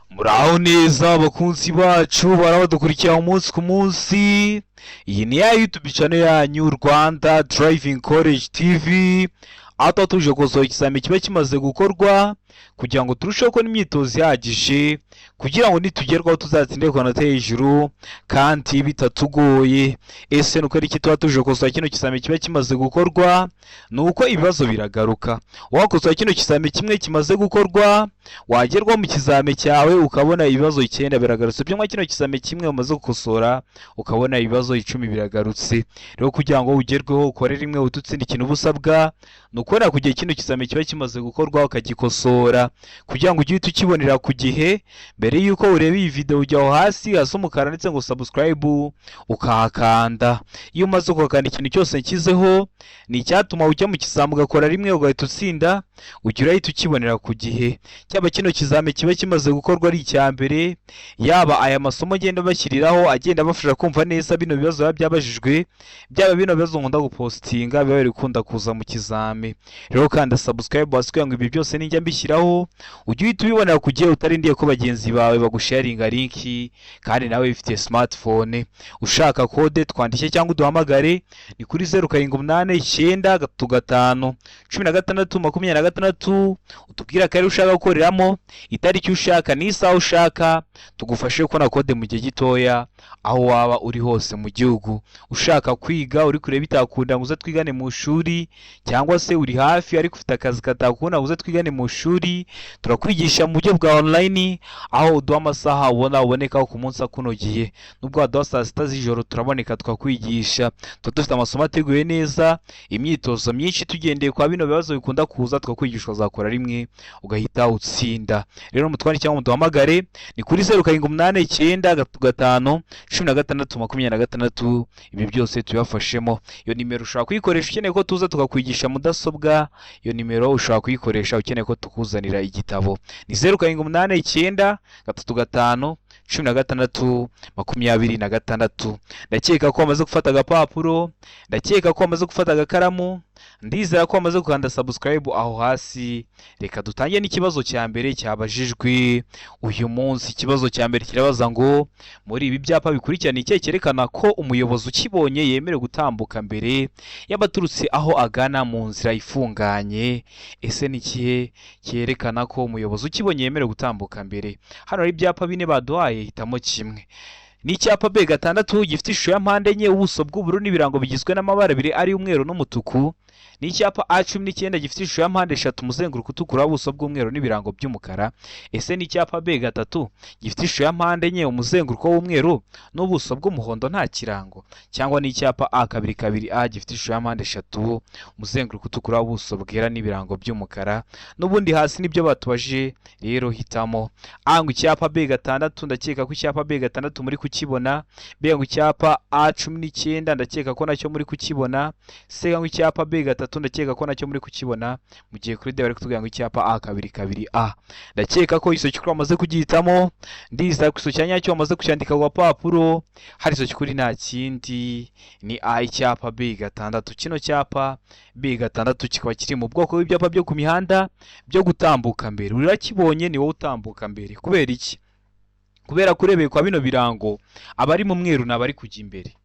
Muraho neza abakunzi bacu barabadukurikira umunsi ku munsi. Iyi ni ya YouTube channel yanyu, Rwanda Driving College TV, aho tuba tuje gukosora ikizami kiba kimaze gukorwa kugira ngo turusheho kubona imyitozo ihagije, kugira ngo nitugerwaho tuzatsinde ku manota hejuru kandi bitatugoye. Ese nuko ari iki tuba tuje gukosora kino kizami kiba kimaze gukorwa? Ni uko ibibazo biragaruka. Wakosora kino kizami kimwe kimaze gukorwa, wagerwa mu kizami cyawe ukabona ibibazo icyenda biragarutse. Byumva, kino kizami kimwe umaze gukosora ukabona ibibazo 10 biragarutse. Rero kugira ngo ugerweho ukore rimwe utsinda, ikintu uba usabwa ni ukubona ku gihe kino kizami kiba kimaze gukorwa, ukagikosora kugira ngo ujye uhita ukibonera ku gihe. Mbere y'uko ureba iyi video, ujya aho hasi hasa umukara ndetse ngo "subscribe", ukahakanda. Iyo umaze kuhakanda, ikintu cyose nshyizeho ni icyatuma ujya mu kizami ugakora rimwe ugahita utsinda, ujya urahita ukibonera ku gihe. Cyaba kino kizami kiba kimaze gukorwa ari icya mbere, yaba aya masomo agenda bashyiriraho agenda abafasha kumva neza bino bibazo biba byabajijwe, byaba bino bibazo nkunda gupostinga biba biri gukunda kuza mu kizami. Rero kanda subscribe hasi kugira ngo ibi byose nijya mbishyiraho ujye uhita ubibonera ku gihe, utarindiye ko bagenzi bawe bagusharinga link kandi nawe wifitiye smartphone. Ushaka code, twandike cyangwa uduhamagare, ni kuri 0789351626. Utubwire akarere ushaka gukoreramo, itariki ushaka n'isaha ushaka, tugufashe kubona code mu gihe gitoya aho waba uri hose mu gihugu. Ushaka kwiga, uri kureba bitakunda ngo uze twigane mu ishuri, cyangwa se uri hafi ariko ufite akazi katakunda ngo uze twigane mu ishuri, turakwigisha mu buryo bwa online, aho uduha amasaha ubona ubonekaho ku munsi akunogeye. Nubwo waduha saa 6 z'ijoro, turaboneka tukakwigisha. Tuba dufite amasomo ateguye neza, imyitozo myinshi tugendeye kwa bino bibazo bikunda kuza, tukakwigisha ukazakora rimwe ugahita utsinda. Rero mutware cyangwa muduhamagare, ni kuri 0789351626. Ibi byose tubibafashemo. Iyo nimero ushobora kuyikoresha ukeneye ko tuza tukakwigisha mudasobwa. Iyo nimero ushobora kuyikoresha ukeneye ko tukuzanira igitabo. Ni 0789351626. Ndakeka ko wamaze gufata agapapuro, ndakeka ko wamaze gufata agakaramu, ndizera ko wamaze gukanda subscribe aho hasi. Reka dutangire n'ikibazo cya mbere cyabajijwe uyu munsi. Ikibazo cya mbere kirabaza ngo: muri ibi byapa bikurikirana, ikihe cyerekana ko umuyobozi ukibonye yemerewe gutambuka mbere y'abaturutse aho agana mu nzira ifunganye? Ese ni ikihe cyerekana ko umuyobozi ukibonye yemerewe gutambuka mbere? Hano hari ibyapa bine baduhaye, hitamo kimwe. Ni icyapa B6 gifite ishusho ya mpande enye, ubuso bw'ubururu n'ibirango bigizwe n'amabara abiri ari umweru n'umutuku? Ni icyapa A19 gifite ishusho ya mpande eshatu, umuzenguruko utukura, ubuso bw'umweru n'ibirango by'umukara? Ese ni icyapa B3 gifite ishusho ya mpande enye, umuzenguruko w'umweru n'ubuso bw'umuhondo, nta kirango? Cyangwa ni icyapa A22 A gifite ishusho ya mpande eshatu, umuzenguruko utukura, ubuso bwera n'ibirango by'umukara? N'ubundi hasi nibyo batubajije. Rero hitamo. A ngo icyapa B6, ndakeka ko icyapa B6 muri kukibona. B ngo icyapa A19, ndakeka ko nacyo muri kukibona. C ngo icyapa B3, ndakeka ko nacyo muri kukibona. Mu gihe kuri D bari kutubwira ngo icyapa A22 A. Ndakeka ko icyo kuri wamaze kugihitamo, ndizera ko icyo cya nyacyo wamaze kucyandika ku gapapuro. Hari icyo kuri, nta kindi, ni A, icyapa B6. Kino cyapa B6 kikaba kiri mu bwoko bw'ibyapa byo ku mihanda byo gutambuka mbere. Urakibonye, ni wowe utambuka mbere. Kubera iki? Kubera ko urebeye kwa bino birango, abari mu mweru ni abari kujya imbere,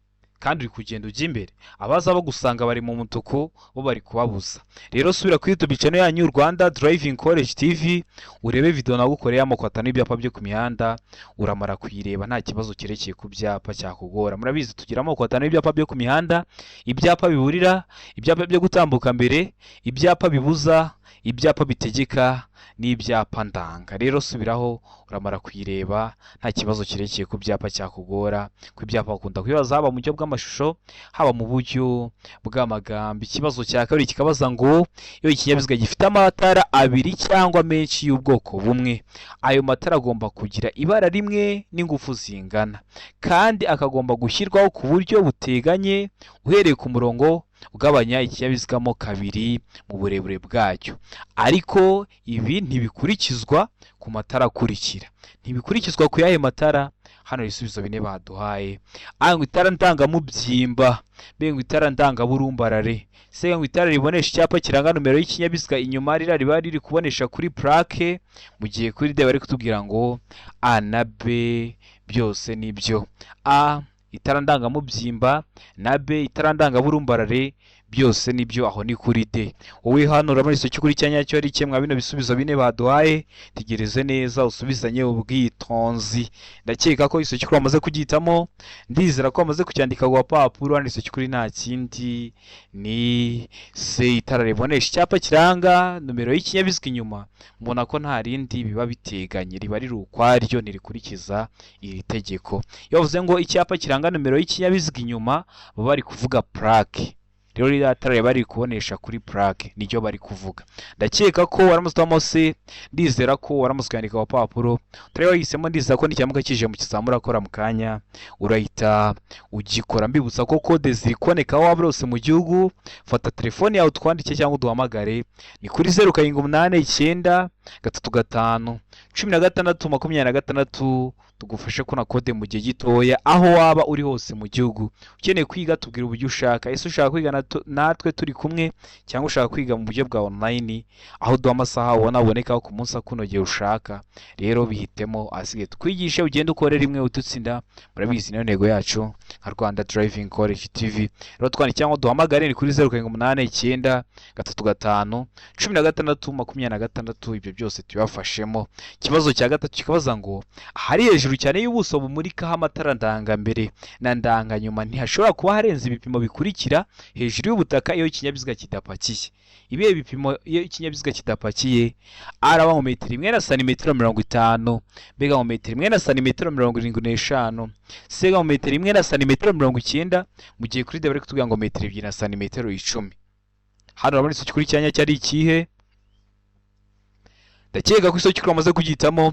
kandi uri kugenda ujya imbere. Abaza bagusanga bari mu mutuku, bo bari kubabuza. Rero subira kuri YouTube channel yanyu, Rwanda Driving College TV, urebe video nagukoreye, amoko atanu y'ibyapa byo ku mihanda. Uramara kuyireba, nta kibazo cyerekeye ku byapa cyakugora. Murabizi, tugira amoko atanu y'ibyapa byo ku mihanda: ibyapa biburira, ibyapa byo gutambuka mbere, ibyapa bibuza, ibyapa bitegeka n'ibyapa ndanga. Rero subiraho, uramara kuyireba, nta kibazo cyerekeye ku byapa cyakugora. Ku ibyapa bakunda kubibaza haba mu buryo bw'amashusho, haba mu buryo bw'amagambo. Ikibazo cya kabiri kikabaza ngo: iyo ikinyabiziga gifite amatara abiri cyangwa menshi y'ubwoko bumwe, ayo matara agomba kugira ibara rimwe n'ingufu zingana, kandi akagomba gushyirwaho ku buryo buteganye uhereye ku murongo ugabanya ikinyabiziga mo kabiri mu burebure bwacyo. Ariko ibi ntibikurikizwa ku matara akurikira. Ntibikurikizwa ku yahe matara? Hano ibisubizo bine baduhaye: A ngo itara ndangamubyimba, B ngo itara ndangaburumbarare, C ngo itara ribonesha icyapa kiranga nomero y'ikinyabiziga inyuma, ririya riba riri kubonesha kuri plaque, mu gihe kuri D bari kutubwira ngo A na B byose nibyo. A itara ndangamubyimba na B itara ndangaburumbarare byose nibyo, aho ni kuri D. Wowe hano urabona icyo cy'ukuri cya nyacyo ari kimwe bino bisubizo bine baduhaye. Tegereze neza, usubizanye ubwitonzi. Ndakeka ko icyo cy'ukuri wamaze kugihitamo, ndizera ko wamaze kucyandika ku gapapuro. Hano icyo cy'ukuri nta kindi, ni C, itara ribonesha icyapa kiranga nomero y'ikinyabiziga inyuma. Mubona ko nta rindi biba biteganye, riba riri ukwaryo, ntirikurikiza iri tegeko. Iyo bavuze ngo icyapa kiranga nomero y'ikinyabiziga inyuma, baba bari kuvuga plaque. Rero ririya tara riba riri kubonesha kuri plaque, niryo bari kuvuga. Ndakeka ko waramutse uhitamo C, ndizera ko waramutse ukandika ku gapapuro. Utari wahisemo, ndizera ko nikiramuka kije mu kizamini urakora mu kanya urahita ugikora. Mbibutsa ko kode ziri kuboneka aho waba hose mu gihugu. Fata telefone yawe utwandike cyangwa uduhamagare, ni kuri 0789351626, tugufashe kubona kode mu gihe gitoya aho waba uri hose mu gihugu. Ukeneye kwiga, tubwira uburyo ushaka. Ese ushaka kwiga natwe turi kumwe, cyangwa ushaka kwiga mu buryo bwa online, aho duha amasaha ubona aboneka ku munsi akunogeye ushaka? Rero bihitemo, ahasigaye twigishe, ugende ukore rimwe udutsinda. Murabizi, niyo ntego yacu nka Rwanda Driving College TV. Rero twandike cyangwa duhamagare, ni kuri 0789351626, ibyo byose tubibafashemo. Ikibazo cya gatatu kikabaza ngo ahari hejuru cyane y'ubuso bumurikaho amatara ndangambere na ndanganyuma ntihashobora kuba harenze ibipimo bikurikira hejuru y'ubutaka iyo ikinyabiziga kidapakiye. Ibihe bipimo iyo ikinyabiziga kidapakiye? Araba mu metero 1 na santimetero 50, B mu metero 1 na santimetero 75, C mu metero 1 na santimetero 90, mu gihe kuri D bari kutubwira ngo metero 2 na santimetero 10. Hano urabona icyo kuri cyanya cyari ikihe? Ndakeka ko icyo cy'ukuri wamaze kugihitamo,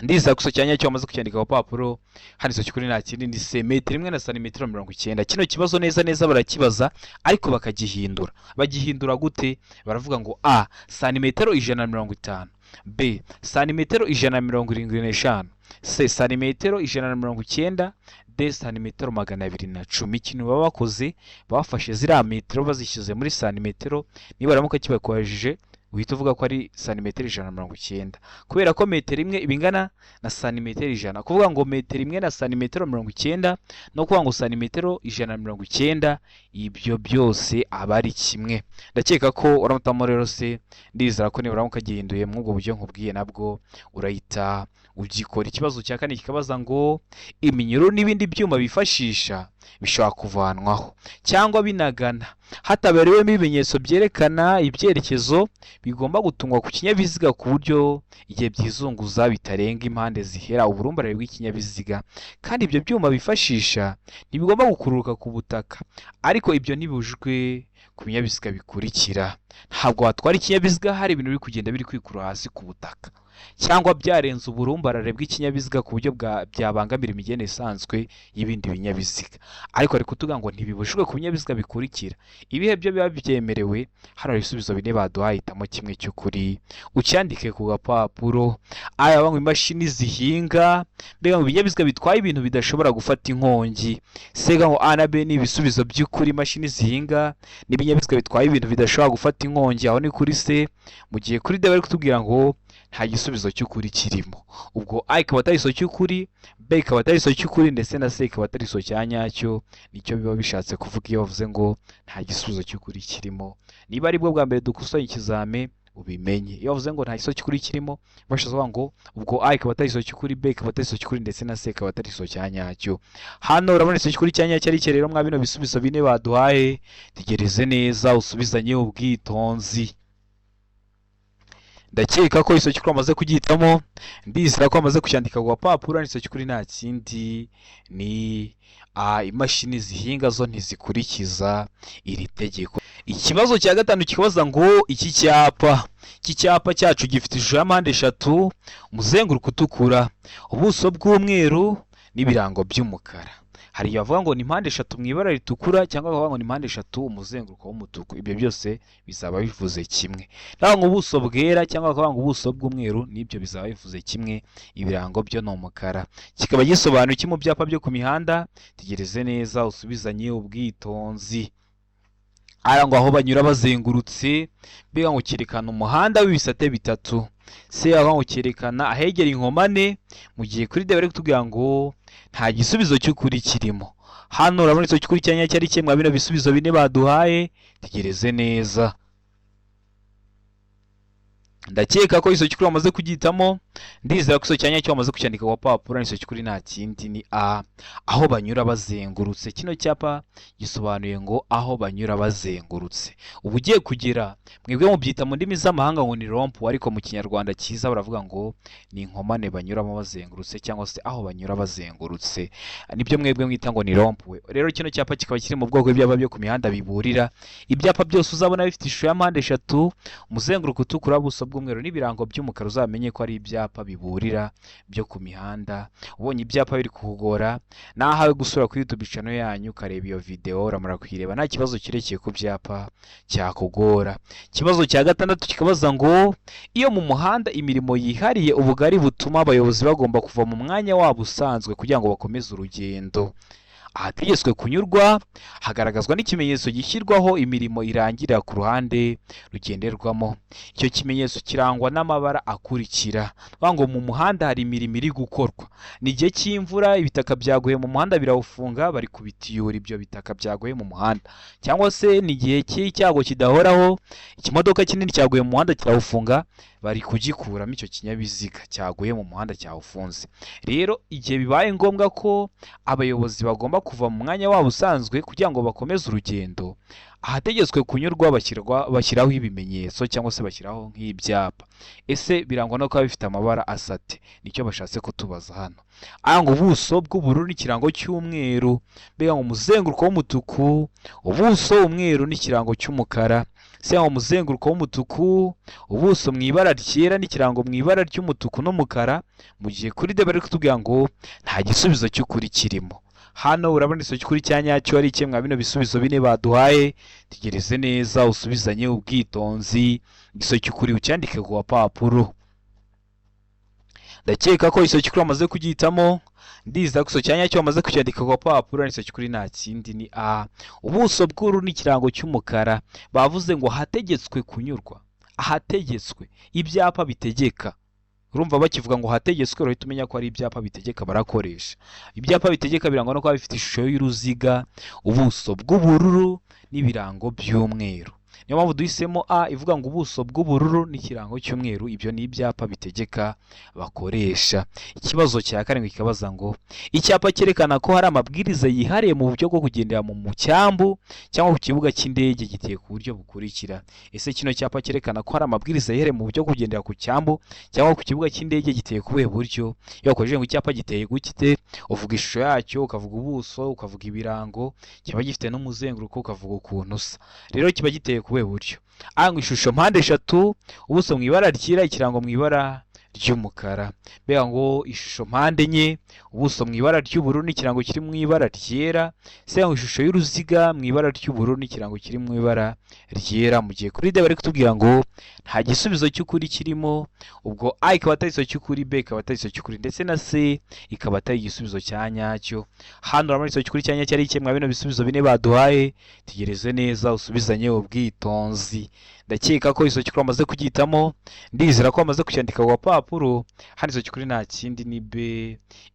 ndizera ko icyo cyanya cyo wamaze kucyandika ku papuro. Hano icyo cy'ukuri nta kindi, ni C, metero 1 na santimetero 90. Kino kibazo neza neza barakibaza ariko bakagihindura. Bagihindura gute? Baravuga ngo A santimetero 150, B santimetero 175, C santimetero 190, D santimetero 210. Ikintu baba bakoze, bafashe ziriya metero bazishyize muri santimetero. Niba baramuka kibakubajije, uhita uvuga ko ari santimetero 190, kubera ko metero 1 iba ingana na santimetero 100. Kuvuga ngo metero 1 na santimetero 90 no kuvuga ngo santimetero 190, ibyo byose aba ari kimwe. Ndakeka ko uramutamo rero C, ndizera ko nibura ukagihinduye muri ubwo buryo nkubwiye nabwo urahita ugikora. Ikibazo cya kane kikabaza ngo iminyururu n'ibindi byuma bifashisha bishobora kuvanwaho cyangwa binagana hataberewemo ibimenyetso byerekana ibyerekezo bigomba gutungwa ku kinyabiziga, ku buryo igihe byizunguza bitarenga impande zihera uburumbarare bw'ikinyabiziga, kandi ibyo byuma bifashisha ntibigomba gukururuka ku butaka, ariko ibyo ntibibujijwe ku binyabiziga bikurikira. Ntabwo watwara ikinyabiziga hari ibintu biri kugenda biri kwikurura hasi ku butaka, cyangwa byarenze uburumbarare bw'ikinyabiziga ku buryo byabangamira imigendere isanzwe y'ibindi binyabiziga. Ariko ari kutuvuga ngo ntibibujijwe ku binyabiziga bikurikira. Ibihe byo biba byemerewe? Hano hari ibisubizo bine baduhaye, hitamo kimwe cy'ukuri ucyandike ku gapapuro. Aya ngo imashini zihinga, mbega ngo ibinyabiziga bitwaye ibintu bidashobora gufata inkongi. Sega ngo A na B ni ibisubizo by'ukuri, imashini zihinga n'ibinyabiziga bitwaye ibintu bidashobora gufata inkongi, aho ni kuri C, mu gihe kuri D bari kutubwira ngo nta gisubizo cy'ukuri kirimo. Ubwo A ikaba atari igisubizo cy'ukuri, B ikaba atari igisubizo cy'ukuri, ndetse na C ikaba atari igisubizo cya nyacyo. Nicyo biba bishatse kuvuga iyo bavuze ngo nta gisubizo cy'ukuri kirimo. Niba ari bwo bwa mbere dukusanya ikizame, ubimenye: iyo bavuze ngo nta gisubizo cy'ukuri kirimo, bashatse kuvuga ngo ubwo A ikaba atari igisubizo cy'ukuri, B ikaba atari igisubizo cy'ukuri, ndetse na C ikaba atari igisubizo cya nyacyo. Hano urabona igisubizo cy'ukuri cya nyacyo ari iki rero mwa bino bisubizo bine baduhaye? Tegereze neza, usubizanye ubwitonzi. Ndakeka ko igisubizo cy'ukuri wamaze kugihitamo, ndizera ko wamaze kucyandika ku gapapuro. Igisubizo cy'ukuri nta kindi, ni A, imashini zihinga zo ntizikurikiza iri tegeko. Ikibazo cya gatanu kikabaza ngo iki cyapa cyacu gifite ishusho ya mpande eshatu, umuzenguruko utukura, ubuso bw'umweru n'ibirango by'umukara. Hari igihe bavuga ngo ni mpande eshatu mu ibara ritukura, cyangwa bakavuga ngo ni mpande eshatu umuzenguruko w'umutuku. Ibyo byose bizaba bivuze kimwe. Naho ngo ubuso bwera cyangwa bakavuga ngo ubuso bw'umweru, nibyo bizaba bivuze kimwe, ibirango byo ni umukara. Kikaba gisobanuye iki mu byapa byo ku mihanda? Tegereze neza usubizanye ubwitonzi. Ara ngo aho banyura bazengurutse, mbega ngo cyerekana umuhanda w'ibisate bitatu. Se aho ngo cyerekana ahegera inkomane, mu gihe kuri D bari kutubwira ngo nta gisubizo cy'ukuri kirimo. Hano urabona icyo cy'ukuri cya nyacyo ari kimwe bino bisubizo bine baduhaye. Tegereze neza. Ndakeka ko iso cy'ukuri wamaze kugihitamo. Ndizera ko iso cya nyacyo wamaze kucyandika ku gapapuro. Iso cy'ukuri nta kindi, ni A, aho banyura bazengurutse. Kino cyapa gisobanuye ngo aho banyura bazengurutse. Uba ugiye kugera, mwebwe mubyita mu ndimi z'amahanga ngo ni rond-point, ariko mu Kinyarwanda cyiza baravuga ngo ni inkomane banyuramo bazengurutse, cyangwa se aho banyura bazengurutse, nibyo mwebwe mwita ngo ni rond-point. Rero kino cyapa kikaba kiri mu bwoko bw'ibyapa byo ku mihanda biburira. Ibyapa byose uzabona bifite ishusho ya mpande eshatu, umuzenguruko utukura, ubuso bw'umweru n'ibirango by'umukara, uzamenye ko ari ibyapa biburira byo ku mihanda. Ubonye ibyapa biri kukugora, nahawe gusura kuri YouTube channel yanyu ukareba iyo video, uramara kuyireba nta kibazo kirekeye ku byapa cyakugora. Ikibazo cya gatandatu kikabaza ngo iyo mu muhanda imirimo yihariye ubugari butuma abayobozi bagomba kuva mu mwanya wabo usanzwe kugira ngo bakomeze urugendo, ahategetswe kunyurwa hagaragazwa n'ikimenyetso gishyirwaho imirimo irangirira ku ruhande rugenderwamo. Icyo kimenyetso kirangwa n'amabara akurikira. Bavuga ngo mu muhanda hari imirimo iri gukorwa, ni igihe cy'imvura, ibitaka byaguye mu muhanda birawufunga, bari kubitiyura ibyo bitaka byaguye mu muhanda, cyangwa se ni igihe cy'icyago kidahoraho, ikimodoka kinini cyaguye mu muhanda kirawufunga, bari kugikuramo icyo kinyabiziga cyaguye mu muhanda cyawufunze. Rero igihe bibaye ngombwa ko abayobozi bagomba kuva mu mwanya wabo usanzwe kugira ngo bakomeze urugendo, ahategetswe kunyurwa bashyiraho ibimenyetso cyangwa se bashyiraho nk'ibyapa. Ese birangwa no kuba bifite amabara asate? Nicyo bashatse kutubaza hano. Aha ngo ubuso bw'ubururu n'ikirango cy'umweru, mbega ngo umuzenguruko w'umutuku, ubuso umweru n'ikirango cy'umukara. Se ngo umuzenguruko w'umutuku, ubuso mu ibara ryera n'ikirango mu ibara ry'umutuku n'umukara, mu gihe kuri D bari kutubwira ngo nta gisubizo cy'ukuri kirimo. Hano urabona igisubizo cy'ukuri cya nyacyo ari kimwe bino bisubizo bine baduhaye. Tegereze neza usubizanye ubwitonzi, igisubizo cy'ukuri ucyandike ku gapapuro. Ndakeka ko igisubizo cy'ukuri wamaze kugihitamo. Ndizera ko igisubizo cya nyacyo wamaze kucyandika ku gapapuro. Igisubizo cy'ukuri nta kindi, ni A, ubuso bw'uru n'ikirango cy'umukara. Bavuze ngo ahategetswe kunyurwa, ahategetswe, ibyapa bitegeka. Urumva bakivuga ngo hategetswe, urahita umenya ko ari ibyapa bitegeka barakoresha. Ibyapa bitegeka birangwa no kuba bifite ishusho y'uruziga, ubuso bw'ubururu n'ibirango by'umweru. Niyo mpamvu duhisemo A ivuga ngo ubuso bw'ubururu n'ikirango cy'umweru. Ibyo ni ibyapa bitegeka bakoresha. Ikibazo cya karindwi kikabaza ngo icyapa cyerekana ko hari amabwiriza yihariye mu buryo bwo kugendera mu cyambu cyangwa ku kibuga cy'indege giteye ku buryo bukurikira. Ese kino cyapa cyerekana ko hari amabwiriza yihariye mu buryo bwo kugendera ku cyambu cyangwa ku kibuga cy'indege giteye ku buhe buryo? Iyo bakoresheje ngo icyapa giteye gute, uvuga ishusho yacyo, ukavuga ubuso, ukavuga ibirango, kiba gifite n'umuzenguruko, ukavuga ukuntu usa. Rero kiba giteye ku buhe buryo? Aha ngo ishusho mpande eshatu, ubuso mu ibara ryera, ikirango mu ibara ry'umukara. Mbega ngo ishusho mpande enye, ubuso mu ibara ry'ubururu n'ikirango kiri mu ibara ryera. Se ngo ishusho y'uruziga mu ibara ry'ubururu n'ikirango kiri mu ibara ryera, mu gihe kuri D bari kutubwira ngo nta gisubizo cy'ukuri kirimo. Ubwo A ikaba atari igisubizo cy'ukuri, B ikaba atari igisubizo cy'ukuri, ndetse na C ikaba atari igisubizo cya nyacyo. Hano urabona igisubizo cy'ukuri cya nyacyo ari kimwe bino bisubizo bine baduhaye. Tegereze neza usubizanye ubwitonzi. Ndakeka ko igisubizo cy'ukuri wamaze kugihitamo. Ndizera ko wamaze kucyandika ku gapapuro. Hano igisubizo cy'ukuri nta kindi, ni B,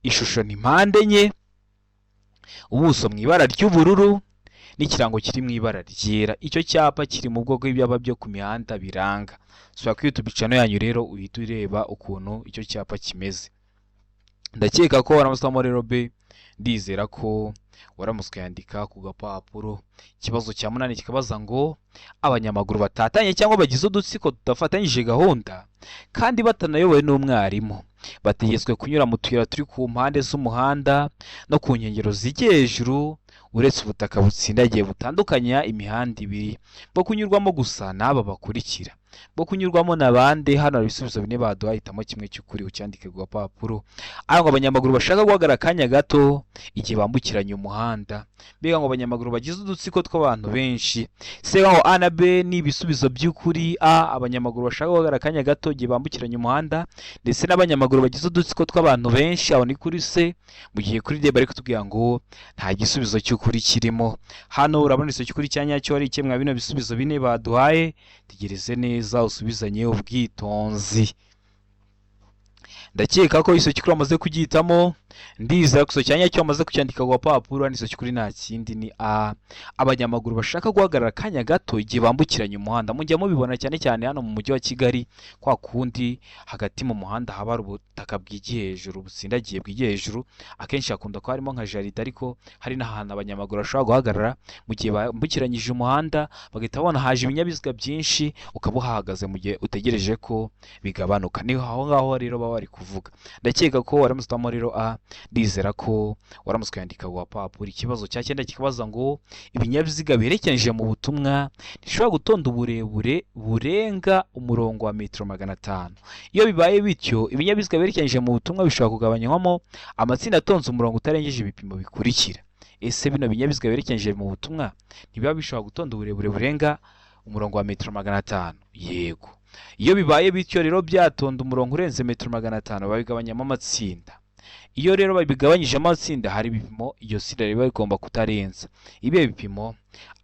ishusho ni mpande enye, ubuso mu ibara ry'ubururu n'ikirango kiri mu ibara ryera. Icyo cyapa kiri mu bwoko bw'ibyapa byo ku mihanda biranga. Sura kuri YouTube channel yanyu rero uhita ureba ukuntu icyo cyapa kimeze. Ndakeka ko waramusamo rero B. Ndizera ko waramutse ukayandika ku gapapuro. Ikibazo cya munani kikabaza ngo abanyamaguru batatanye cyangwa bagize udutsiko tudafatanyije gahunda kandi batanayobowe n'umwarimu bategetswe kunyura mu tuyira turi ku mpande z'umuhanda no ku nkengero zijya hejuru, uretse ubutaka butsindagiye butandukanya imihanda ibiri, bwo kunyurwamo gusa n'aba bakurikira. bwo kunyurwamo na bande? Hano hari ibisubizo bine baduhaye, hitamo kimwe cy'ukuri ucyandike ku gapapuro. Aho ngo abanyamaguru bashaka guhagarara akanya gato igihe bambukiranya umuhanda, mbega ngo abanyamaguru bagize udutsiko tw'abantu benshi. Se ngo A na B ni ibisubizo by'ukuri. A, abanyamaguru bashaka guhagarara akanya gato igihe bambukiranya umuhanda, ndetse n'abanyamaguru bagize udutsiko tw'abantu benshi, aho ni kuri C. Mu gihe kuri D bari kutubwira ngo nta gisubizo cy'ukuri kirimo. Hano urabona igisubizo cy'ukuri cya nyacyo ari kimwe bino bisubizo bine baduhaye. Tegereze neza usubizanye ubwitonzi. Ndakeka ko igisubizo cy'ukuri wamaze kugihitamo. Ndizera ko igisubizo cya nyacyo wamaze kucyandika ku gapapuro. Hano igisubizo cy'ukuri nta kindi ni A, abanyamaguru bashaka guhagarara akanya gato igihe bambukiranya umuhanda. Mujya mubibona cyane cyane hano mu mujyi wa Kigali, kwa kundi hagati mu muhanda haba hari ubutaka bwigiye hejuru, butsindagiye bwigiye hejuru. Akenshi hakunda kuba harimo nka jardin, ariko hari n'ahantu abanyamaguru bashobora guhagarara mu gihe bambukiranyije umuhanda, bagahita babona haje ibinyabiziga byinshi, ukaba uhahagaze mu gihe utegereje ko bigabanuka. Ni aho ngaho rero baba bari kuvuga. Ndakeka ko waramutse uhitamo rero A. Ndizera ko waramutse ukayandika ku gapapuro. Ikibazo cya cyenda kikabaza ngo ibinyabiziga biherekeranyije mu butumwa ntishobora gutonda uburebure burenga umurongo wa metero 500. Iyo bibaye bityo, ibinyabiziga biherekeranyije mu butumwa bishobora kugabanywamo amatsinda atonze umurongo utarengeje ibipimo bikurikira. Ese bino binyabiziga biherekeranyije mu butumwa ntibiba bishobora gutonda uburebure burenga umurongo wa metero 500? Yego. Iyo bibaye bityo rero, byatonda umurongo urenze metero 500, babigabanyamo amatsinda. Iyo rero babigabanyijemo amatsinda, hari ibipimo iryo tsinda riba rigomba kutarenza. Ibihe bipimo?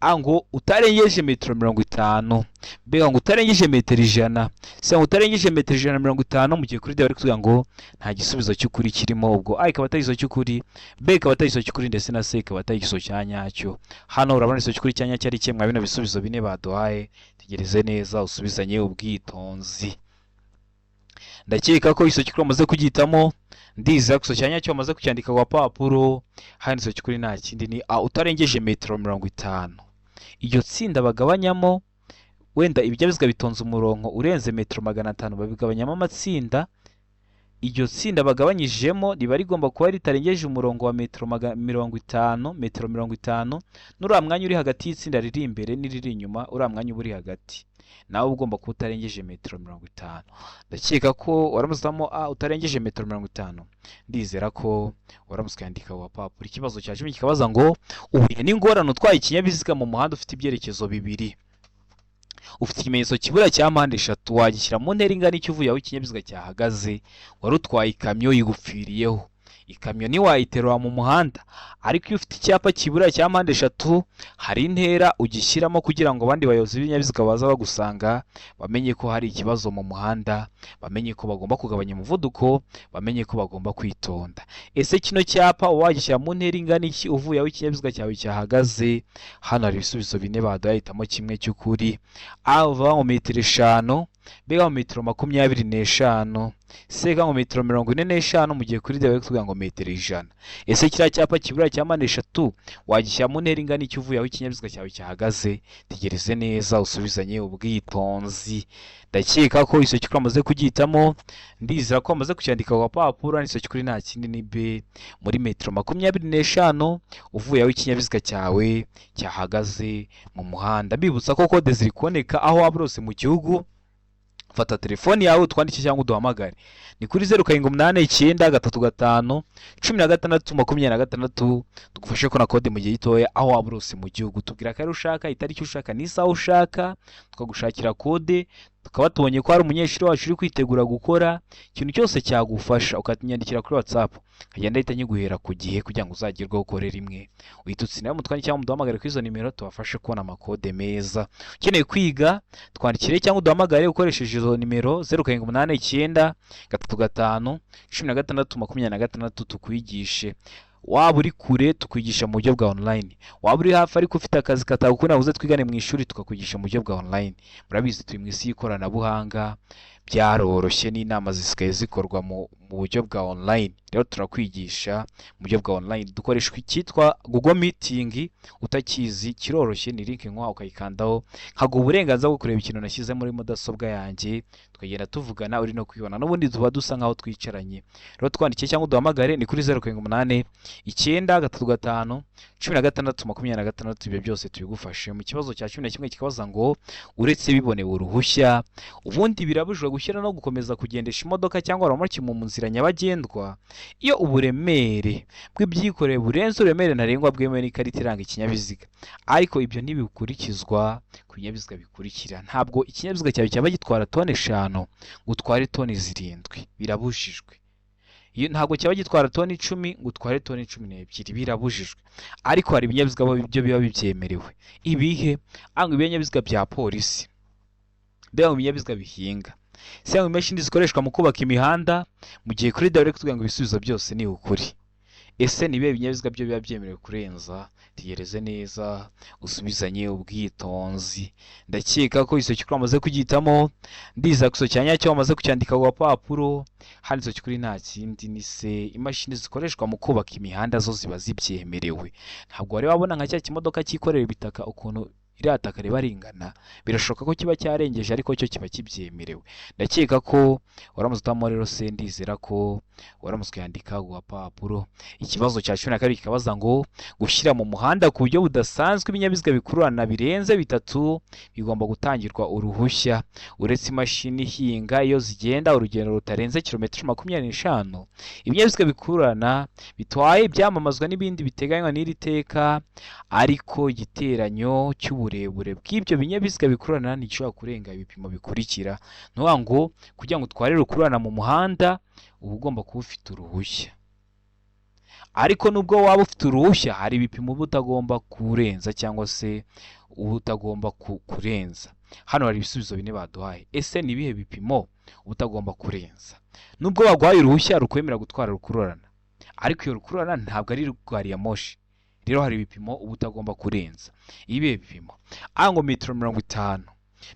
A ngo utarengeje metero 50, B ngo utarengeje metero 100, C ngo utarengeje metero 150, mu gihe kuri D bari kuvuga ngo nta gisubizo cy'ukuri kirimo. Ubwo A ikaba atari igisubizo cy'ukuri, B ikaba atari igisubizo cy'ukuri, ndetse na C ikaba atari igisubizo cya nyacyo. Hano urabona igisubizo cy'ukuri cya nyacyo ari kimwe bino bisubizo bine baduhaye. Tegereze neza usubizanye ubwitonzi. Ndakeka ko igisubizo cy'ukuri wamaze kugihitamo. Ndizera ko igisubizo cya nyacyo wamaze kucyandika ku gapapuro. Hano igisubizo cy'ukuri nta kindi ni A, utarengeje metero 50. Iryo tsinda bagabanyamo, wenda ibinyabiziga bitonze umurongo urenze metero 500, babigabanyamo amatsinda. Iryo tsinda bagabanyijemo riba rigomba kuba ritarengeje umurongo wa metero 50, metero 50, n'uriya mwanya uri hagati y'itsinda riri imbere n'iriri inyuma, uriya mwanya uba uri hagati nawe ugomba kuba utarengeje metero 50. Ndakeka ko waramutse uhitamo A, utarengeje metero 50. Ndizera ko waramutse ukayandika ku gapapuro. Ikibazo cya 10 kikabaza ngo uhuye n'ingorane utwaye ikinyabiziga mu muhanda ufite ibyerekezo bibiri, ufite ikimenyetso kibura cya mpande eshatu, wagishyira mu ntera ingana iki uvuye aho ikinyabiziga cyahagaze? Wari utwaye ikamyo yigupfiriyeho. Ikamyo ntiwayiterura mu muhanda, ariko iyo ufite icyapa kibura cya mpande eshatu, hari intera ugishyiramo kugira ngo abandi bayobozi b'ibinyabiziga baza bagusanga bamenye ko hari ikibazo mu muhanda, bamenye ko bagomba kugabanya umuvuduko, bamenye ko bagomba kwitonda. Ese kino cyapa uba wagishyira mu ntera ingana iki uvuye aho ikinyabiziga cyawe cyahagaze? Hano hari ibisubizo bine baduhaye, hitamo kimwe cy'ukuri. A uva mu metero 5, B mu metero 25, C mu metero 45, mu gihe kuri D bari kutubwira ngo metero 100. Ese kiriya cyapa kibura cya mpande eshatu wagishyira mu ntera ingana iki uvuye aho ikinyabiziga cyawe cyahagaze? Tegereze neza usubizanye ubwitonzi. Ndakeka ko igisubizo cy'ukuri wamaze kugihitamo. Ndizera ko wamaze kucyandika ku gapapuro. Igisubizo cy'ukuri nta kindi ni B, muri metero 25 uvuye aho ikinyabiziga cyawe cyahagaze mu muhanda. Mbibutsa ko kode ziri kuboneka aho waba uri hose mu gihugu. Fata telefoni yawe utwandike cyangwa uduhamagare, ni kuri 0789351626, tugufashe kubona kode mu gihe gitoya aho waba uri hose mu gihugu. Tubwira akarere ushaka, itariki ushaka n'isaha ushaka, tukagushakira kode. Tukaba tubonye ko hari umunyeshuri wacu uri kwitegura gukora ikintu cyose cyagufasha, ukanyandikira kuri WhatsApp nkagenda ahita nyiguhera ku gihe kugira ngo uzagerweho ukore rimwe uhita utsinda. Mutwandike cyangwa muduhamagare kuri izo nimero tubafashe kubona amakode meza. Ukeneye kwiga, twandikire cyangwa uduhamagare ukoresheje izo nimero 0789351626, tukwigishe. Waba uri kure, tukwigisha mu buryo bwa online. Waba uri hafi ariko ufite akazi katagukunda, uze twigane mu ishuri tukakwigisha mu buryo bwa online. Murabizi turi mu isi y'ikoranabuhanga. Byaroroshye, n'inama zisigaye zikorwa mu buryo bwa online. Rero turakwigisha mu buryo bwa online, dukoresha icyitwa Google Meeting. Utakizi, kiroroshye, ni link nkuha ukayikandaho, nkaguha uburenganzira bwo kureba ikintu nashyize muri mudasobwa yanjye, tukagenda tuvugana uri no kwibona, n'ubundi tuba dusa nkaho twicaranye. Rero twandikiye cyangwa uduhamagare, ni kuri 0789351626. Ibyo byose tubigufashe. Mu kibazo cya 11 kikabaza ngo: uretse bibonewe uruhushya, ubundi birabujijwe gushyira no gukomeza kugendesha imodoka cyangwa romoki mu nzira nyabagendwa iyo uburemere bw'ibyikorewe burenze uburemere ntarengwa bwemewe n'ikarita iranga ikinyabiziga. Ariko ibyo ntibikurikizwa ku binyabiziga bikurikira. Ntabwo ikinyabiziga cyawe cyaba gitwara toni 5 ngo utware toni 7, birabujijwe. Iyo ntabwo cyaba gitwara toni 10 ngo utware toni 12, birabujijwe. Ariko hari ibinyabiziga byo biba bibyemerewe. Ibihe? Anga ibinyabiziga bya polisi, mbega mu binyabiziga bihinga, cyangwa imashini zikoreshwa mu kubaka imihanda. Mu gihe kuri D bari kutubwira ngo ibisubizo byose ni ukuri. Ese ni ibihe binyabiziga byo biba byemerewe kurenza? Tegereze neza, usubizanye ubwitonzi. Ndakeka ko icyo cy'ukuri wamaze kugihitamo, ndizera ko icyo cya nyacyo wamaze kucyandika ku gapapuro. Hano icyo cy'ukuri nta kindi, ni se imashini zikoreshwa mu kubaka imihanda, zo ziba zibyemerewe. Ntabwo wari wabona nka cya kimodoka cyikorera ibitaka, ukuntu iriya taka riba ringana? Birashoboka ko kiba cyarengeje, ariko cyo kiba kibyemerewe. Ndakeka ko waramutse utamo rero se, ndizera ko waramutse ukayandika ku gapapuro. Ikibazo cya 12 kikabaza ngo: gushyira mu muhanda ku buryo budasanzwe ibinyabiziga bikururana birenze bitatu bigomba gutangirwa uruhushya, uretse imashini ihinga iyo zigenda urugendo rutarenze kilometero 25. Ibinyabiziga bikururana bitwaye ibyamamazwa n'ibindi biteganywa n'iri teka, ariko igiteranyo cy'uburebure bw'ibyo binyabiziga bikururana ntigishobora kurenga ibipimo bikurikira. Ni ukuvuga ngo kugira ngo utware rukururana mu muhanda, uba ugomba kuba ufite uruhushya. Ariko nubwo waba ufite uruhushya, hari ibipimo uba utagomba kurenza cyangwa se uba utagomba kurenza. Hano hari ibisubizo bine baduhaye. Ese ni ibihe bipimo uba utagomba kurenza nubwo baguhaye uruhushya rukwemera gutwara rukururana? Ariko iyo rukururana ntabwo ari gari ya moshi. Rero hari ibipimo uba utagomba kurenza. Ibihe bipimo? A ngo metero 50,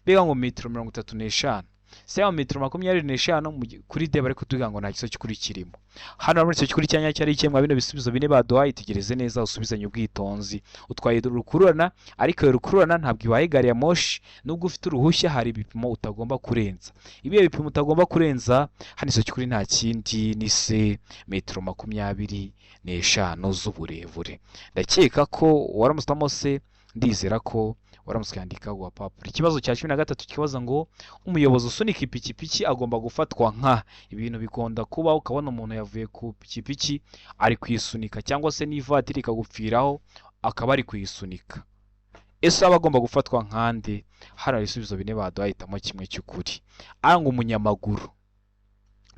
B ngo metero 35, C ngo metero 25. Kuri D bari kutubwira ngo nta gisubizo cy'ukuri kirimo. Hano muri icyo cy'ukuri cya nyacyo ari ikihe mwa bino bisubizo bine baduhaye? Itegereze neza, usubizanye ubwitonzi. Utwaye rukururana, ariko iyo rukururana ntabwo ibaye gari ya moshi. Nubwo ufite uruhushya, hari ibipimo utagomba kurenza. Ibihe bipimo utagomba kurenza? Hano icyo cy'ukuri nta kindi, ni se metero 25 z'uburebure. Ndakeka ko waramutse se, ndizera ko waramutse ukandika ku gapapuro. Ikibazo cya 13 kibaza ngo: umuyobozi usunika ipikipiki agomba gufatwa nka. Ibintu bikunda kuba, ukabona umuntu yavuye ku pikipiki ari kuyisunika, cyangwa se n'ivatiri ikagupfiraho akaba ari kuyisunika. Ese aba agomba gufatwa nkande? Hano hari ibisubizo bine baduhaye, hitamo kimwe cy'ukuri. A ngo umunyamaguru,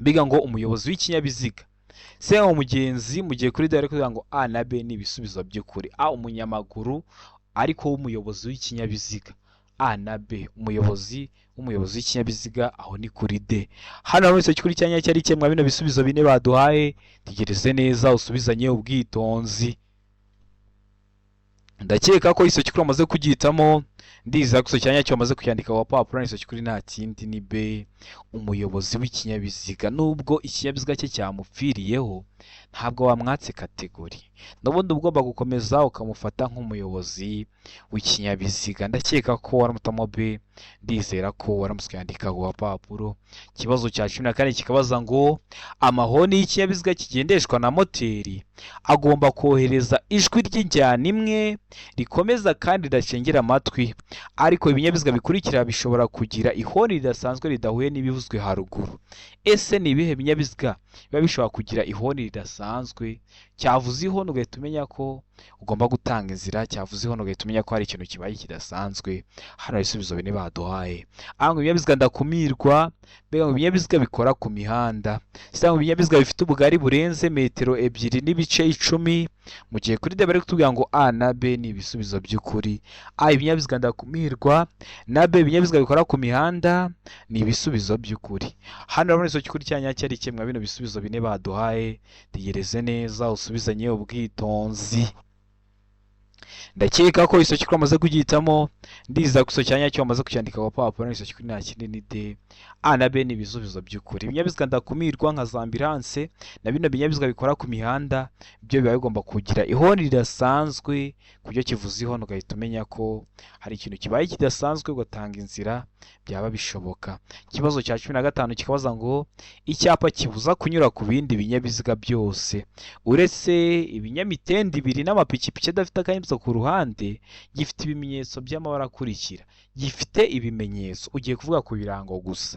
biga ngo umuyobozi w'ikinyabiziga, se umugenzi. Mu gihe kuri D bari kuvuga ngo A na B ni ibisubizo by'ukuri. A umunyamaguru ariko w'umuyobozi w'ikinyabiziga, A na B, umuyobozi w'umuyobozi w'ikinyabiziga, aho ni kuri D. Hano hari icyo cy'ukuri cya nyacyo ari mwa bino bisubizo bine baduhaye? Tegereze neza, usubizanye ubwitonzi. Ndakeka ko icyo cy'ukuri wamaze kugihitamo, ndizera ko icyo cya nyacyo wamaze kucyandika ku gapapuro. Icyo cy'ukuri nta kindi, ni B, umuyobozi w'ikinyabiziga. Nubwo ikinyabiziga cye cyamupfiriyeho, ntabwo wamwatse category, n'ubundi uba ugomba gukomeza ukamufata nk'umuyobozi w'ikinyabiziga. Ndakeka ko waramutamo B, ndizera ko waramutse ukayandika ku gapapuro. Ikibazo cya 14 kikabaza ngo: amahoni y'ikinyabiziga kigendeshwa na moteri agomba kohereza ijwi ry'injyana imwe rikomeza kandi ridacengera amatwi, ariko ibinyabiziga bikurikira bishobora kugira ihoni ridasanzwe ridahuye n'ibivuzwe haruguru. Ese ni ibihe binyabiziga biba bishobora kugira ihoni ridasanzwe? Cyavuze ihoni ugahita umenya ko ugomba gutanga inzira, cyavuze ihoni ugahita umenya ko hari ikintu kibaye kidasanzwe. Hano hari ibisubizo bine baduhaye. Aha ngo ibinyabiziga ndakumirwa, mbega ngo ibinyabiziga bikora ku mihanda, cyangwa ibinyabiziga bifite ubugari burenze metero 2.10. Mu gihe kuri D bari kutubwira ngo A na B ni ibisubizo by'ukuri. A ibinyabiziga ndakumirwa, na B ibinyabiziga bikora ku mihanda ni ibisubizo by'ukuri. Hano urabona icyo cy'ukuri cya nyacyo ari kimwe bino bisubizo bine baduhaye. Tegereze neza, usubizanye ubwitonzi. Ndakeka ko isoki wamaze kugihitamo. Ndizera ko isoki nyacyo wamaze kucyandika ku gapapuro. Isoki nta kindi ni D. A na B ni ibisubizo by'ukuri. Ibinyabiziga ndakumirwa nka za ambulance na bino binyabiziga bikora ku mihanda byo biba bigomba kugira ihoni ridasanzwe, ku buryo kivuza ihoni ugahita umenya ko hari ikintu kibaye kidasanzwe, ugatanga inzira byaba bishoboka. Ikibazo cya 15 kikabaza ngo icyapa kibuza kunyura ku bindi binyabiziga byose uretse ibinyamitende ibiri n'amapikipiki adafite akanyabiziga ku ruhande gifite ibimenyetso by'amabara akurikira. Gifite ibimenyetso, ugiye kuvuga ku birango gusa.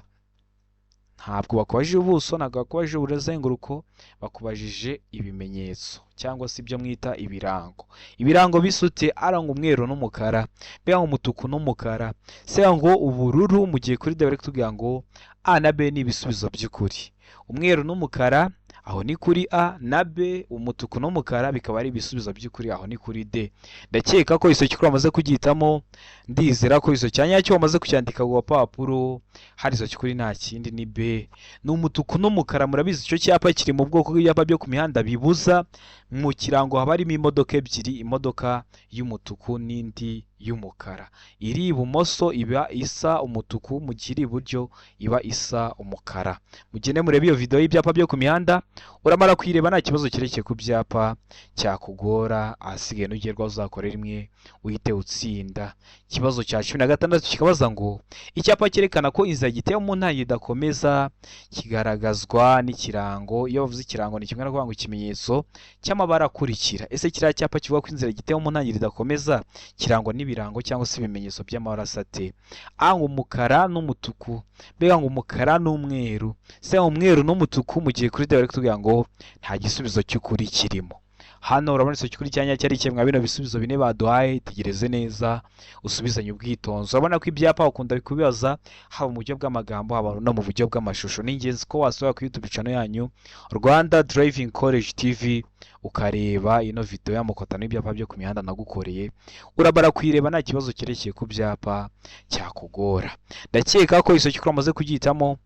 Ntabwo bakubajije ubuso, ntabwo bakubajije ubuzenguruko, bakubajije ibimenyetso cyangwa se ibyo mwita ibirango. Ibirango bisute aranga umweru n'umukara, mbega umutuku n'umukara, se ngo ubururu. Mu gihe kuri D bari kutubwira ngo A na B ni ibisubizo by'ukuri. Umweru n'umukara aho ni kuri A na B, umutuku n'umukara bikaba ari ibisubizo by'ukuri, aho ni kuri D. Ndakeka ko isoki wamaze kugihitamo. Ndizera ko isoki cya nyacyo wamaze kucyandika ku gapapuro. Hari isoki kuri nta kindi ni B, ni umutuku n'umukara. Murabizi icyo cyapa kiri mu bwoko bw'ibyapa byo ku mihanda bibuza. Mu kirango haba harimo imodoka ebyiri, imodoka y'umutuku n'indi y'umukara. Iri ibumoso iba isa umutuku, mu gihe iri iburyo iba isa umukara. Mugende murebe iyo video y'ibyapa byo ku mihanda, uramara kuyireba nta kibazo cyerekeye ku byapa cyakugora. Ahasigaye nugerwaho uzakore rimwe uhite utsinda. Ikibazo cya 16 kikabaza ngo icyapa cyerekana ko inzira gitewe mu ntangiriro idakomeza kigaragazwa n'ikirango. Iyo bavuze ikirango ni kimwe no kuvuga ngo ikimenyetso cy'amabara akurikira. Ese kiriya cyapa kivuga ko inzira gitewe mu ntangiriro idakomeza kirangwa n'ibirango cyangwa se ibimenyetso by'amabara ate? A ngo umukara n'umutuku, B ngo umukara n'umweru, C umweru n'umutuku. Mu gihe kuri D bari kutubwira ngo nta gisubizo cy'ukuri kirimo. Hano urabona isoki kuri cyanya cyari kimwe bino bisubizo bine baduhaye. Tegereze neza usubizanye ubwitonzi. Urabona ko ibyapa bakunda kubibaza haba mu buryo bw'amagambo, haba no mu buryo bw'amashusho. Ni ingenzi ko wasura ku YouTube channel yanyu Rwanda Driving College TV, ukareba ino video y'amoko 5 y'ibyapa byo ku mihanda nagukoreye. Urabara kuyireba nta kibazo cyerekeye ku byapa cyakugora. Ndakeka ko isoki kuri wamaze kugihitamo.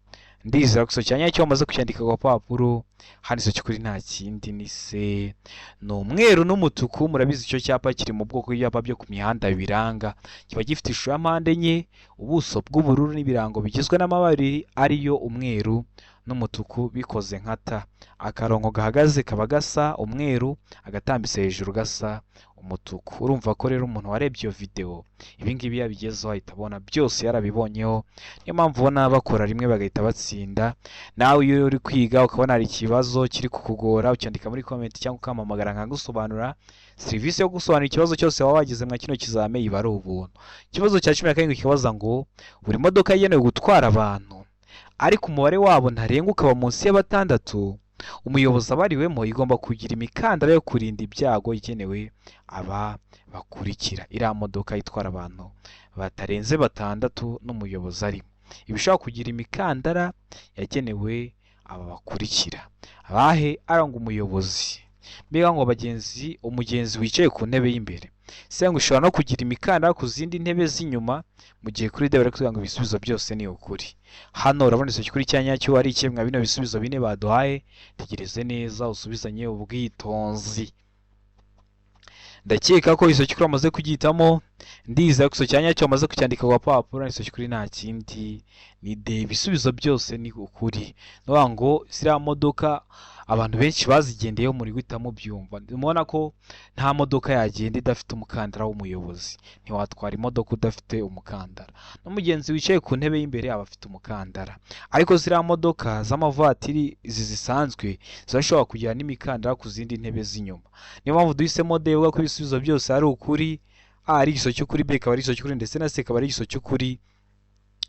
Ndizera ko isoki nyacyo wamaze kucyandika ku gapapuro. Hano isoki kuri nta kindi ni C, ni umweru n'umutuku. Murabizi icyo cyapa kiri mu bwoko bw'ibyapa byo ku mihanda biranga. Kiba gifite ishusho ya mpande enye, ubuso bw'ubururu n'ibirango bigizwe n'amabara abiri ariyo umweru n'umutuku bikoze nka T. Akarongo gahagaze kaba gasa umweru, agatambitse hejuru gasa umutuku. Urumva ko rero umuntu warebye iyo video ibi ngibi yabigezeho ahita abona byose yarabibonyeho. Niyo mpamvu ubona bakora rimwe bagahita batsinda. Nawe iyo uri kwiga ukabona hari ikibazo kiri kukugora, ucyandika muri comment cyangwa ukampamagara nkagusobanura. Serivisi yo gusobanura ikibazo cyose waba wagize mwa kino kizame iba ari ubuntu. Ikibazo cya 17 kibaza ngo buri modoka yagenewe gutwara abantu ariko umubare wabo ntarengwa ukaba munsi ya 6, umuyobozi abariwemo, igomba kugira imikandara yo kurinda ibyago igenewe aba bakurikira. Iriya modoka itwara abantu batarenze 6 n'umuyobozi arimo, iba ishobora kugira imikandara yagenewe aba bakurikira. Abahe? Aranga umuyobozi, mbega ngo abagenzi, umugenzi wicaye ku ntebe y'imbere. Se ngo ishobora no kugira imikandara ku zindi ntebe z'inyuma. Mu gihe kuri D bari kutubwira ngo ibisubizo byose ni ukuri. Hano urabona isoki kuri cya nyacyo ari ikemwa bino bisubizo bine baduhaye. Tegereze neza usubizanye ubwitonzi. Ndakeka ko isoki kuri wamaze kugihitamo. Ndizera ko isoki cya nyacyo wamaze kucyandika ku gapapuro. Isoki kuri nta kindi ni D, ibisubizo byose ni ukuri. Ni ukuvuga ngo ziriya modoka abantu benshi bazigendeyeho muri guhita mubyumva. Mubona ko nta modoka yagenda idafite umukandara w'umuyobozi. Ntiwatwara imodoka udafite umukandara. N'umugenzi wicaye ku ntebe y'imbere aba afite umukandara. Ariko ziriya modoka z'amavatiri izi zisanzwe zirashobora kugira n'imikandara ku zindi ntebe z'inyuma. Niyo mpamvu duhisemo D, ivuga ko ibisubizo byose ari ukuri. A ari igisubizo cy'ukuri, B ikaba ari igisubizo cy'ukuri, ndetse na C ikaba ari igisubizo cy'ukuri.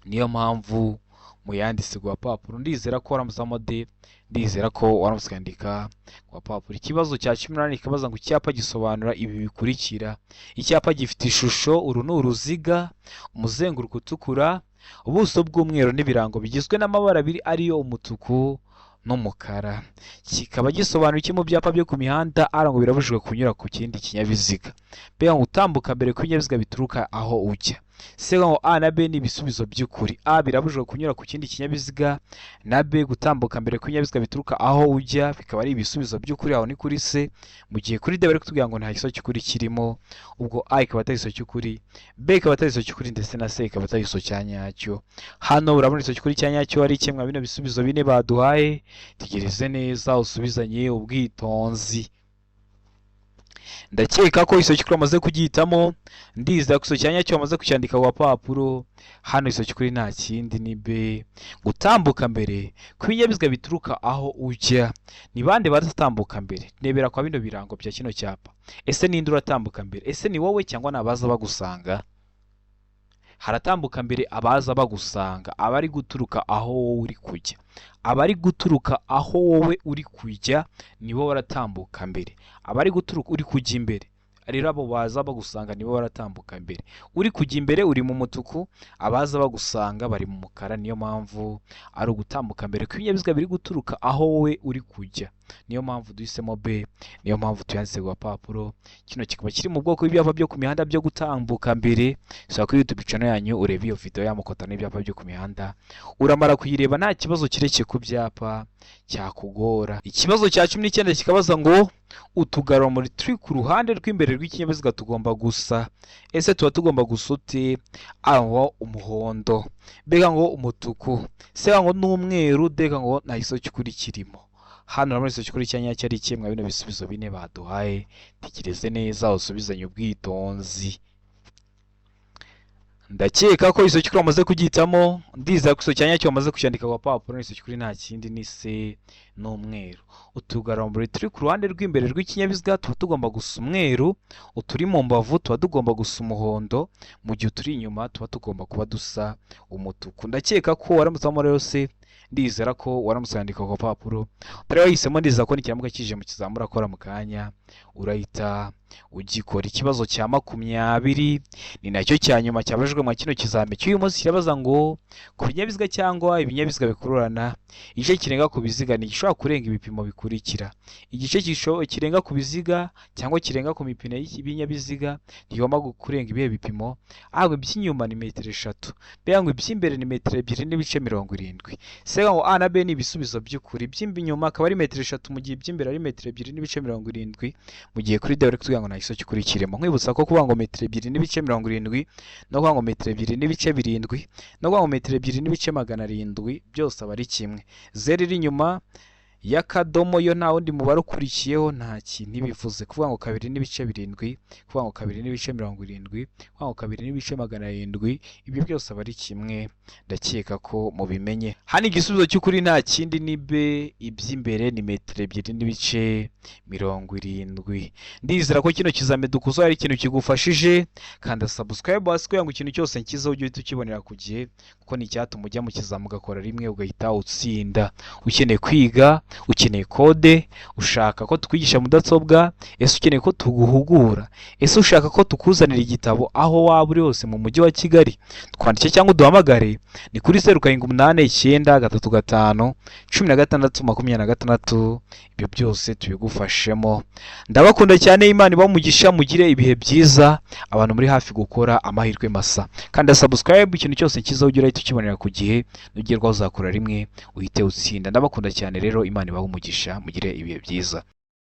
Niyo mpamvu muyanditse ku gapapuro. Ndizera ko waramutse D, ndizera ko waramutse ukandika ku gapapuro. Ikibazo cya 18 kikabaza ngo icyapa gisobanura ibi bikurikira. Icyapa gifite ishusho, uru ni uruziga, umuzenguruko utukura, ubuso bw'umweru n'ibirango bigizwe n'amabara abiri ariyo umutuku n'umukara. Kikaba gisobanura iki mu byapa byo ku mihanda? Ara ngo birabujijwe kunyura ku kindi kinyabiziga. Mbega ngo utambuka mbere ku binyabiziga bituruka aho ujya. C ngo A na B ni ibisubizo by'ukuri. A birabujijwe kunyura ku kindi kinyabiziga, na B gutambuka mbere kw'ibinyabiziga bituruka aho ujya, bikaba ari ibisubizo by'ukuri, aho ni kuri C. Mu gihe kuri D bari kutubwira ngo nta gisubizo cy'ukuri kirimo, ubwo A ikaba atari igisubizo cy'ukuri, B ikaba atari igisubizo cy'ukuri, ndetse na C ikaba atari igisubizo cya nyacyo. Hano urabona igisubizo cy'ukuri cya nyacyo ari kimwe bino bisubizo bine baduhaye. Tegereze neza usubizanye ubwitonzi. Ndakeka ko igisubizo cy'ukuri wamaze kugihitamo, ndizera ko igisubizo cya nyacyo wamaze kucyandika ku gapapuro. Hano igisubizo cy'ukuri nta kindi ni B, gutambuka mbere kw'ibinyabiziga bituruka aho ujya. Ni bande baratambuka mbere? Nebera kwa bino birango bya kino cyapa. Ese ninde uratambuka mbere? Ese ni wowe cyangwa ni abaza bagusanga? Haratambuka mbere abaza bagusanga, abari guturuka aho wowe uri kujya. Abari guturuka aho wowe uri kujya nibo baratambuka mbere. Abari guturuka uri kujya imbere rero, abo baza bagusanga nibo baratambuka mbere. Uri kujya imbere uri mu mutuku, abaza bagusanga bari mu mukara. Niyo mpamvu ari ugutambuka mbere kw'ibinyabiziga biri guturuka aho wowe uri kujya. Niyo mpamvu duhisemo B, niyo mpamvu tuyanditse ku gapapuro. Kino kikaba kiri mu bwoko bw'ibyapa byo ku mihanda byo gutambuka mbere. Sura kuri YouTube channel yanyu urebe iyo video y'amoko atanu y'ibyapa byo ku mihanda. Uramara kuyireba nta kibazo kirekeye ku byapa cyakugora. Ikibazo cya 19 kikabaza ngo utugarurarumuri turi ku ruhande rw'imbere rw'ikinyabiziga tugomba gusa. Ese tuba tugomba gusa ute? A ngo umuhondo, B ngo umutuku, C ngo n'umweru, D ngo nta gisubizo cy'ukuri kirimo. Hano urabona igisubizo cy'ukuri cya nyacyo ari kimwe bino bisubizo bine baduhaye. Tekereze neza usubizanye ubwitonzi. Ndakeka ko igisubizo cy'ukuri wamaze kugihitamo, ndizera ko igisubizo cya nyacyo wamaze kucyandika ku gapapuro. Igisubizo cy'ukuri nta kindi ni C n'umweru. Utugarurarumuri turi ku ruhande rw'imbere rw'ikinyabiziga tuba tugomba gusa umweru, uturi mu mbavu tuba tugomba gusa umuhondo, mu gihe uturi inyuma tuba tugomba kuba dusa umutuku. Ndakeka ko waramutse wamo rero se, ndizera ko waramutse wandika ku gapapuro utari wahisemo, ndizera ko nikiramuka kije mu kizamura akora mu kanya urahita ugikora. Ikibazo cya 20 ni nacyo cya nyuma cyabajijwe mu kino kizami cy'uyu munsi, kirabaza ngo ku binyabiziga cyangwa ibinyabiziga bikururana, igice kirenga ku biziga ntigishobora kurenga ibipimo bikurikira. Igice kirenga ku biziga cyangwa kirenga ku mipine y'ibinyabiziga ntigomba kurenga ibihe bipimo? A ngo iby'inyuma ni metero 3, B ngo iby'imbere ni metero 2.70, C ngo A na B ni ibisubizo by'ukuri, iby'inyuma akaba ari metero 3 mu gihe iby'imbere ari metero 2.70, mu gihe kuri D bari kutubwira ngo nta gisubizo cy'ukuri kirimo. Nkwibutsa ko kuvuga ngo metero 2.70 no kuvuga ngo metero 2.7 no kuvuga ngo metero 2.700 byose aba ari kimwe. Zeru iri inyuma y'akadomo yo nta wundi mubare ukurikiyeho nta kintu ibivuze. Kuvuga ngo 2.7, kuvuga ngo 2.70, kuvuga ngo 2.700, ibyo byose aba ari kimwe. Ndakeka ko mubimenye. Hano igisubizo cy'ukuri nta kindi ni B, iby'imbere ni metero 2.70. Ndizera ko kino kizami dukoze ari ikintu kigufashije. Kanda subscribe hasi kugira ngo ikintu cyose nkizeho ujye uhita ukibonera ku gihe, kuko ni icyatuma ujya mu kizami ugakora rimwe ugahita utsinda. Ukeneye kwiga, ukeneye kode, ushaka ko tukwigisha mudasobwa, ese ukeneye ko tuguhugura, ese ushaka ko tukuzanira igitabo aho waba uri hose mu mujyi wa Kigali, twandike cyangwa uduhamagare ni kuri 0789 35 16 26, ibyo byose tubigufashemo. Ndabakunda cyane, Imana ibahe umugisha, mugire ibihe byiza. Abantu muri hafi gukora amahirwe masa, kanda subscribe, ikintu cyose cyiza ujye urahita ukibonera ku gihe, nugerwaho uzakora rimwe uhite utsinda. Ndabakunda cyane rero, Imana ibahe umugisha, mugire ibihe byiza.